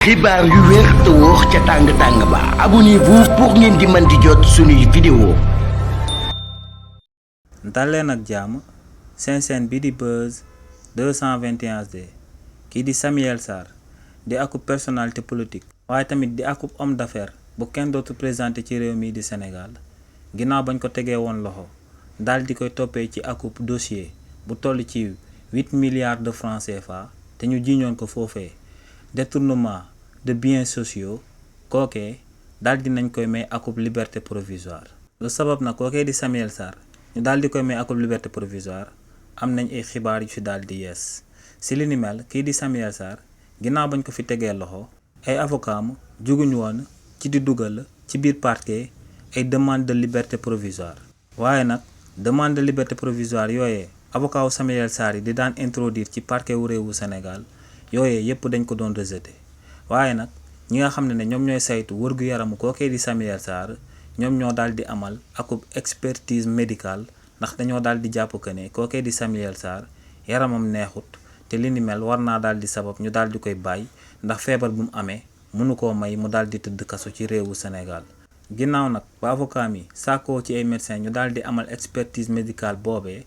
xibaar yu wér te wóor ca tàng-tàng ba abonnez-vous pour ngeen di mën di jot suñuy vidéo. daleen ak jàmm seen chaîne bi di Buzz 221D kii di Samuel Sarr di akub personnalité politique waaye tamit di akub homme d'affaires bu kenn dootu présenté ci réew mi di Sénégal ginnaaw bañ ko tegee woon loxo daal di koy toppee ci akub dossier bu toll ci 8 milliards de francs CFA te ñu jiiñoon ko foofee détournement de biens sociaux kookee daal di nañ koy may akub liberté provisoire lu sabab na kookee di Samuel Sarr ñu daal di koy may akub liberté provisoire am nañ ay xibaar yu ci daal di yees si li ni mel kii di Samuel Sarr ginnaaw bañ ko fi tegee loxo ay avocat am juguñu woon ci di dugal ci biir parquet ay demande de liberté provisoire waaye nag demande de liberté provisoire yooyee avocat wu Samuel Sarr yi di daan introduire ci parquet wu réewu Sénégal yooyee yépp dañ ko doon rejeté waaye nag ñi nga xam ne ñoom ñooy saytu wërgu yaramu kookee di Samuel Sarr ñoom ñoo daal di amal akub expertise médicale ndax dañoo daal di jàpp que ne kookee di Samuel Sarr yaramam neexut te li ni mel war naa daal di sabab ñu daal di koy bàyyi ndax feebar bu mu amee mënu koo may mu daal di tëdd kaso ci réewu Sénégal ginnaaw nag ba avocat mi sàkkoo ci ay médecins ñu daal di amal expertise médicale boobee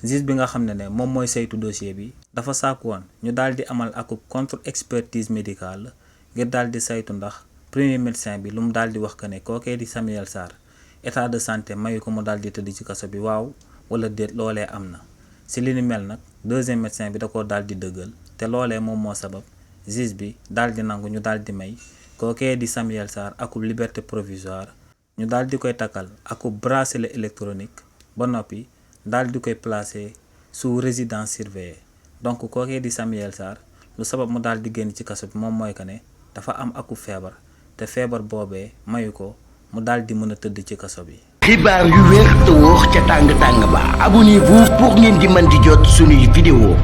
juge bi nga xam ne moom mooy saytu dossier bi dafa sàkku woon ñu daal di amal akub contre expertise médicale ngir daal di saytu ndax premier médecin bi lu mu daal di wax que ne kookee di Samuel Sarr état de santé mayu ko mu daal di tëdd ci kaso bi waaw wala déet loolee am na si li ni mel nag deuxième médecin bi da koo daal di dëggal te loolee moom moo sabab juge bi daal di nangu ñu daal di may kookee di Samuel Sarr akub liberté provisoire ñu daal di koy takkal akub bracelet électronique ba noppi daal di koy placer sous résidence surveillée donc kookee di Samuel Sarr lu sabab mu daal di génn ci kaso bi moom mooy que ne dafa am akub feebar te feebar boobee mayu ko mu daal di mën a tëdd ci kaso bi. xibaar yu wér te wóor ca tàng-tàng ba abonnez-vous pour ngeen di mën di jot suñuy vidéo.